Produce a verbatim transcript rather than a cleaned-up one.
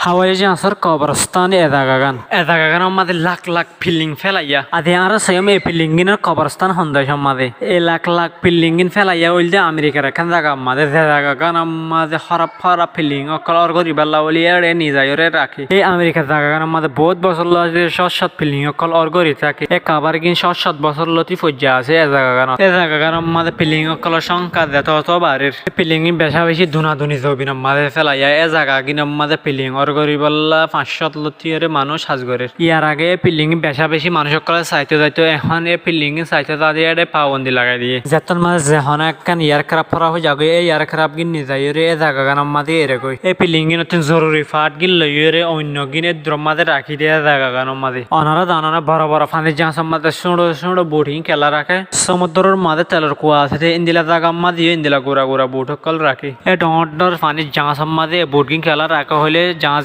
Hawai jaháñsor koborostán e zagagán. E zagagánor mazé lak lak pilling félaiya. Azi añára saiyum e pillingínor koborostán hondecór mazé. E lak lak pillingín félaiya óilde Amerikar ekkán zagar mazé, ze zagagánor mazé hóraf hóraf pilling ókkol ór goríballa bóli éçe nizaiyóre raké. E Amerikar zagagánor mazé boóut bosór lóti cót cót pilling ókkol ór gorí táke. E kabargín cót cót bosór lóti foijja asé e zagagánot. E zagagánor mazé pilling ókkolor cóngka zeto oto barer. E pillingín becá becí duna duni zobinor mazé félaiya. E zagagínor mazé pilling ór goríballa fañs cót lóti ore manúic hás gorér. Yar age e pillingín becá becí manúic ókkole saito zaito, ehón e pillingín saito zade éçe pabondi lagai diyé. Zettót mazé ze honó ekkán aircraft fora fói zagói, e aircraftgín nizaiyóre e zagagánor mazé eregói. E pillingínottún zoruri partgín loiyóre oinnogín e duror mazé rakí de e zagagánor mazé. Onorá zano né, boro boro fanír jaháñsor mazé cúñço cúñço butgín kelá raké. Sómudduror mazé telor kua asé de, endila zagar mazé yó endila gura gura but ókkol rakí. E dhoóñr dhoóñr fanír jaháñsor mazé e butgín kelá raká hoilé jaháñs